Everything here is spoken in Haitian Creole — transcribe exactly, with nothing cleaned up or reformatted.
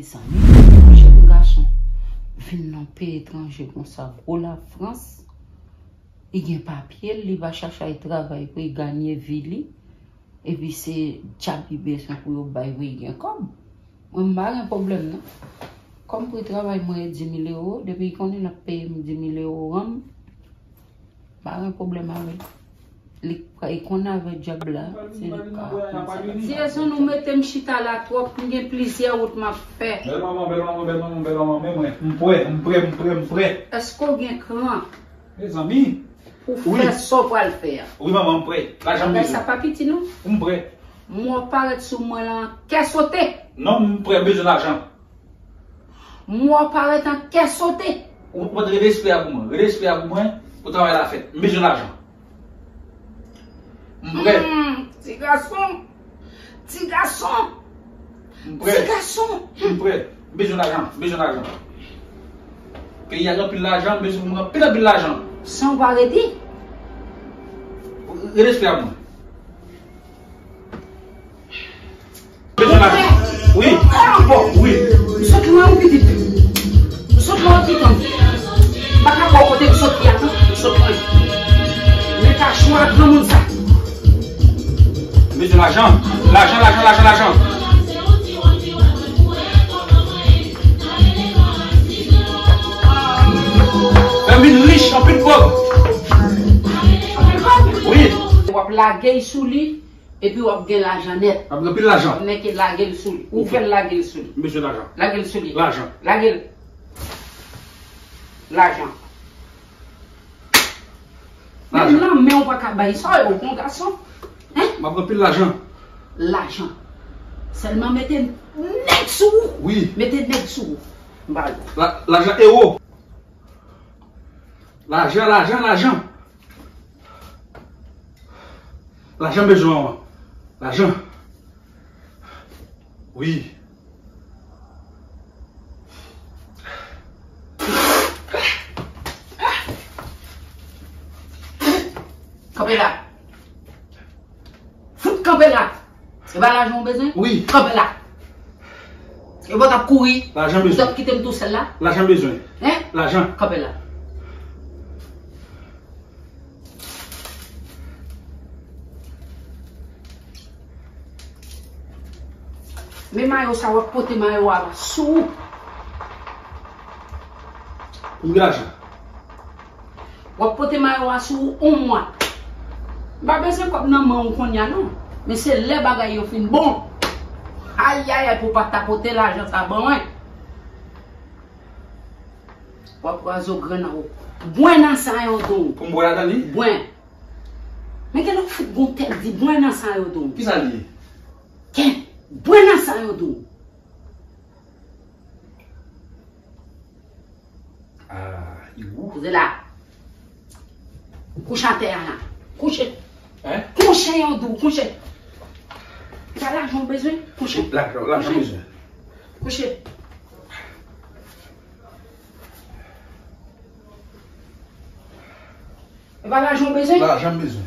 Mezanmi, yon jèn gason vin nan peyi etranje konsa, gwo Lafrans, li gen papye l, li va chache al travay pou li ganye vi li, epi se djab li bezwen pou yo bay pou li gen kòb. Mwen, m pa gen pwoblèm, non. Kòm pri travay mwen e di mil ewo, depi li konnen l ap peye m di mil ewo ranm, m pa gen pwoblèm avè l. Li, li konn avè djab la, se li k ka konn sa l ap fè. Tiyezon, nou mete m chita la twòp, m gen plizyè wout m ap fè. Bèl manman, bèl manman, bèl manman, bèl manman, men mwen, m prè, m prè, m prè, m prè. Èske w gen kran? Mezanmi. Pou fè sa w pral fè a. Wi, manman, m prè. Lajan m bezwen. Bagay sa pa piti, non. M prè. M wè w parèt sou mwen la, kè sote. Non, m prè, m bezwen lajan. M wè w parèt an kè sote. Ou, ou rele espri a pou mwen. Rele espri a pou mwen, pou travay la fèt. M bezwen lajan. M prè. Hmm, ti gason. Ti gason. M prè. Ti gason. M prè. M bezwen lajan. M bezwen lajan. Peyi a gen anpil lajan, m bezwen pou mwen anpil, anpil lajan. San w pa redi. Rele espri a pou mwen. Wi. Wi. M sot lwen, wi, pitit. M sot lwen, pitit. M pa ka ba w kote m sot ye a, non. M sot lwen. Men kachou a granmoun sa. M bezwen lajan. Lajan, lajan, lajan, lajan. Fè m vin rich, anpil kòb. Wi. W ap lage l sou li. Epi w ap gen lajan nèt. W ap gen anpil lajan. Nèg ki lage l sou li. Ou fè l lage l sou li. M bezwen lajan. Lage l sou li. Lajan. Lage l. Lajan. Menm nan men w pa ka bay sa yo, bon gason. Hein? M ap gen anpil lajan. Lajan. Sèlman mete nèg sou ou. Wi. Mete nèg sou ou. M ba ou. La, lajan ewo. Lajan, lajan, lajan. Lajan m bezwen an. Lajan. Wi. Kanpe la. Fout kanpe la. E pa lajan w bezwen? Wi. Kanpe la. E pa w t ap kouri? Lajan bezwen. Ou t ap kite m tousèl la? Lajan bezwen. Hein? Lajan. Kanpe la. Men mayo sa, w ap pote mayo a sou ou. Pou m gen lajan. W ap pote mayo a sou ou yon mwa. M pa bezwen kòb nan men w kounye a non. Men se lè bagay yo fin bon. Ayayay, pou w pa ta pote lajan sa ban mwen. W ap pran zo grenn nan ou. Bwen nan san yo dou. Pou m bwè ladan li? Bwen. Men gen lòt fout gon tèt di bwen nan san yo dou. Kisa l ye? Ken, bwen nan san yo dou. Ah, li wou. Kouze la. Kouche atè a la. Kouche. Hein? Kouche, yo di w, kouche. E pa lajan w bezwen? Kouche. Lajan, lajan bezwen. Kouche. E pa lajan w bezwen? Lajan m bezwen.